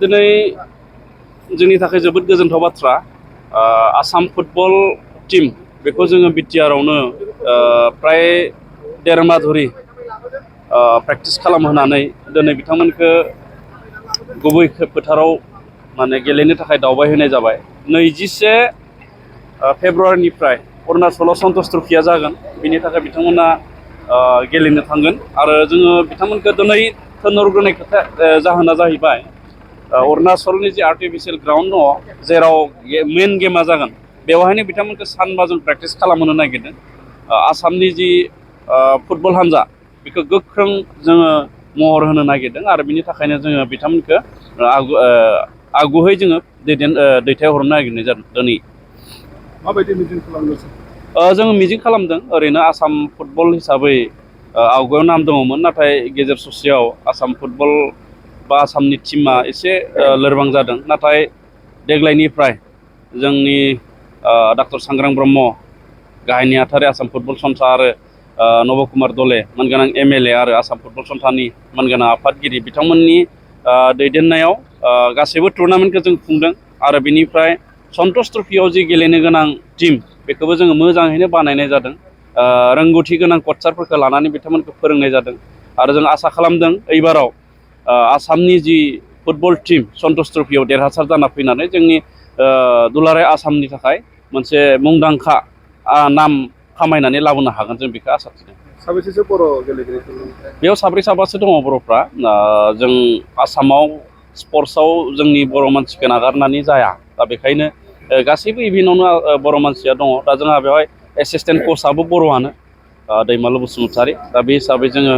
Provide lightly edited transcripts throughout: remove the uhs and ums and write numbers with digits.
दिनै जोंनि थाखाय जोबोद गोजोनथाव बाथ्रा आसाम फुटबल टीम बेखौ जोङो बिटिआरआवनो प्राय देर माह धरि प्रेक्टिस खालामहोनानै दिनै बिथांमोनखौ गुबै फोथाराव माने गेलेनो थाखाय दावबायहोनाय जाबाय 21 फेब्रुवारिनिफ्राय अरुणाचलाव सन्टोष ट्रफिया जागोन बिनि थाखाय बिथांमोना गेलेनो थांगोन आरो जोङो बिथांमोनखौ दिनै थिनहरग्रोनाय खोथा जाहोना जाहैबाय अरुणाचलनि जि आर्टिफिशियेल ग्राउन्ड दङ जेराव मेन गेमा जागोन बेवहायनो बिथांमोनखौ सानबा जों प्रेक्टिस खालामहोनो नागिरदों आसामनि जि फुटबल हान्जा बेखौ गोख्रों जोङो महर होनो नागिरदों आरो बिनि थाखायनो जोङो बिथांमोनखौ आगुयै जोङो दैथायहरनो नागिरनाय जादों दिनै माबायदि मिजिं खालामदों जोङो मिजिं खालामदों ओरैनो आसाम फुटबल हिसाबै आवगायाव नाम दङमोन नाथाय गेजेर ससेयाव आसाम फुटबल बा आसामनि टीमा एसे लोरबां जादों नाथाय देग्लायनिफ्राय जोंनि डक्टर सांग्रां ब्रह्म गाहाय नेहाथारि आसाम फुटबल सन्था आरो नब कुमार दले मोनगोनां एमएलए आरो आसाम फुटबल सन्थानि मोनगोनां आफादगिरि बिथांमोननि दैदेननायाव गासैबो टुर्नामेन्टखौ जों खुंदों आरो बिनिफ्राय सन्टोष ट्रफियाव जि गेलेनो गोनां टीम बेखौबो जोङो मोजाङैनो बानायनाय जादों रोंगौथि गोनां कचारफोरखौ लानानै बिथांमोनखौ फोरोंनाय जादों आरो जों आसा खालामदों एबाराव आसामनि जि फुटबल टीम सन्टोष ट्रफियाव देरहासार जाना फैनानै जोंनि दुलाराय आसामनि थाखाय मोनसे मुंदांखा नाम खामायनानै लाबोनो हागोन जों बेखौ आसा थिदों। साबेसेसो बर' गेलेगिरिफोर बेयाव साब्रै साबासो दङ बर'फ्रा जों आसामाव स्पर्ट्सआव जोंनि बर' मानसिखौ नागारनानै जाया दा बेखायनो गासैबो इभेन्टआवनो बर' मानसिया दङ दा जोंहा बेवहाय एसिसटेन्ट कचआबो बर'आनो दैमालु बसुमतारी दा बे हिसाबै जोङो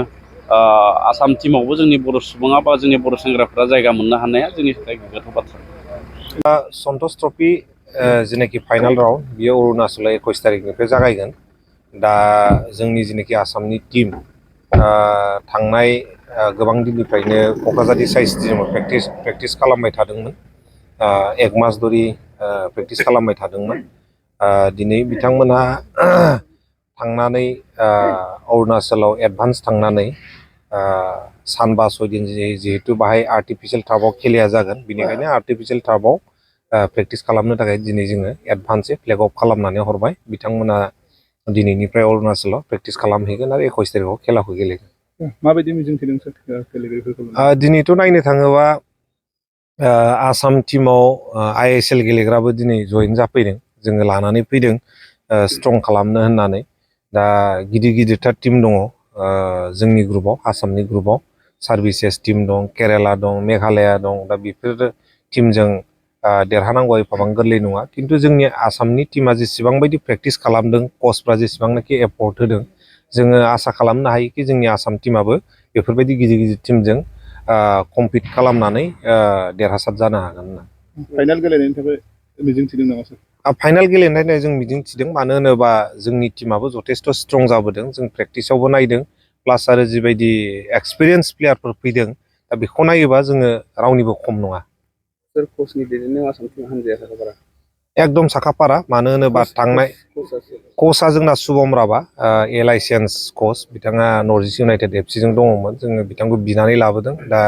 आसाम टीमावबो जोंनि बर' सुबुङा बा जोंनि बर' सेंग्राफ्रा जायगा मोननो हानाया जोंनि थाखाय गोग्गाथाव बाथ्रा। सन्टोष ट्रफि जेनाखि फाइनाल राउन्ड बियो अरुणाचलाव 21 तारिखनिफ्राय जागायगोन दा जोंनि जेनाखि आसामनि टीम थांनाय गोबां दिननिफ्रायनो क'क्राझार साइ स्टेडियामाव प्रेक्टिस खालामबाय थादोंमोन एक मास धरि प्रेक्टिस खालामबाय थादोंमोन दिनै बिथांमोनहा थांनानै अरुणाचलाव एडभान्स थांनानै सानबा 6 दिन जिहेतु बाहाय आर्टिफिशियेल टार्फआव खेलाया जागोन बेनिखायनो आर्टिफिशियेल टार्फआव प्रेक्टिस खालामनो थाखाय दिनै जोङो एडभान्सै फ्लेग अफ खालामनानै हरबाय बिथांमोना दिनैनिफ्राय अरुणाचलाव प्रेक्टिस खालामहैगोन आरो 21 तारिखआव खेलाखौ गेलेगोन। माबायदि मिजिंथिदों गेलेगिरिफोरखौ दिनैथ' नायनो थाङोबा आसाम टीमाव ISL गेलेग्राबो दिनै जइन जाफैदों जोङो लानानै फैदों स्ट्रं खालामनो होननानै दा गिदिरथार टीम दङ जोंनि ग्रुपआव आसामनि ग्रुपआव सार्भिसेस टीम दं केरेला दं मेघालया दं दा बेफोर टीमजों देरहानांगौ एफाबां गोरलै नङा खिन्थु जोंनि आसामनि टीमा जेसेबां बायदि प्रेक्टिस खालामदों कचफ्रा जेसेबांनाखि एफर्ट होदों जोङो आसा खालामनो हायोखि जोंनि आसाम टीमाबो बेफोरबायदि गिदिर टीमजों कम्पिट खालामनानै देरहासार जानो हागोन होनना। फाइनाल गेलेनायनि थाखाय मिजिंथिदों नामा सार? फाइनाल गेलेनायनि थाखाय जों मिजिंथिदों मानो होनोबा जोंनि टीमाबो जथेस्थ' स्ट्रं जाबोदों जों प्रेक्टिसावबो नायदों प्लास आरो जिबायदि एक्सपिरियेन्स प्लेयारफोर फैदों दा बेखौ नायोबा जोङो रावनिबो खम नङा। सोर कचनि दैदेननायाव आसाम टीम हान्जाया साखाफारा? एकदम साखाफारा मानो होनोबा थांनाय कचआ जोंना शुभम राभा ए लाइसेन्स कच बिथाङा नर्थ इस्ट इउनाइटेड एफसिजों दङमोन जोङो बिथांखौ बिनानै लाबोदों दा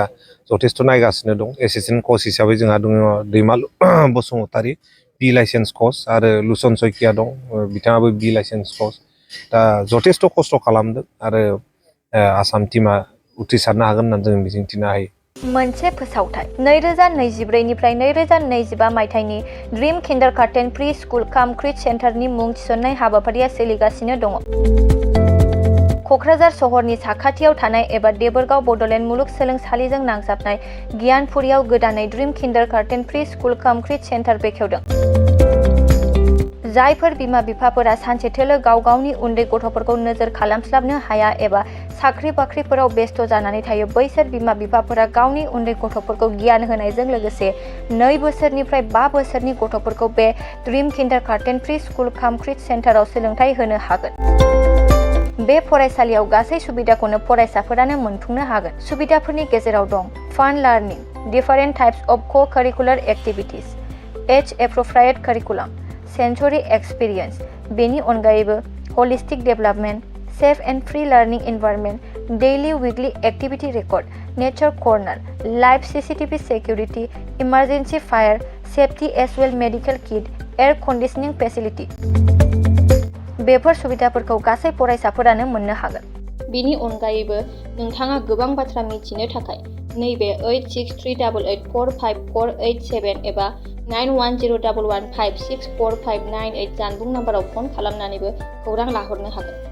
जथेस्थ' नायगासिनो दं एसिस्टेन्ट कच हिसाबै जोंहा दङ दैमालु बसुमतारी बि लाइसेन्स कच आरो लुसन सयकिया दं बिथाङाबो बि लाइसेन्स कच दा जथेस्थ' खस्थ' खालामदों आरो आसाम टीमा उथ्रिसारनो हागोन होननानै जों मिजिंथिनो हायो। मोनसे फोसावथाय 2024 निफ्राय 2025 मायथाइनि ड्रीम किन्डारगार्टेन प्रि स्कुल काम क्रिच सेन्टारनि मुं थिसननाय हाबाफारिया सोलिगासिनो दङ। क'क्राझार सहरनि साखाथियाव थानाय एबा देबोरगाव बड'लेण्ड मुलुगसोलोंसालिजों नांजाबनाय गियानपुरियाव गोदानै ड्रीम किन्डारगार्टेन प्रि स्कुल काम क्रिच सेन्टार बेखेवदों। जायफोर बिमा बिफाफोरा सानसे थोलो गाव गावनि उन्दै गथ'फोरखौ नोजोर खालामस्लाबनो हाया एबा साख्रि बाख्रिफोराव बेस्थ' जानानै थायो बैसोर बिमा बिफाफोरा गावनि उन्दै गथ'फोरखौ गियान होनायजों लोगोसे 2 बोसोरनिफ्राय 5 बोसोरनि गथ'फोरखौ बे ड्रीम किन्डारगार्टेन प्रि स्कुल काम क्रिच सेन्टाराव सोलोंथाइ होनो हागोन। बे फरायसालियाव गासै सुबिदाखौनो फरायसाफोरानो मोनफुंनो हागोन। सुबिदाफोरनि गेजेराव दं फान learning, different types of co-curricular activities, age appropriate curriculum, sensory experience, बेनि अनगायैबो holistic development, safe and free learning environment, daily weekly activity record, nature corner, live CCTV security, emergency fire safety as well medical kit, air conditioning facility. बेफोर सुबिदाफोरखौ गासै फरायसाफोरानो मोननो हागोन। बिनि अनगायैबो नोंथाङा गोबां बाथ्रा मिथिनो थाखाय नैबे 8638145487 एबा 9101156459 जानबुं नाम्बाराव फन खालामनानैबो खौरां लाहरनो हागोन।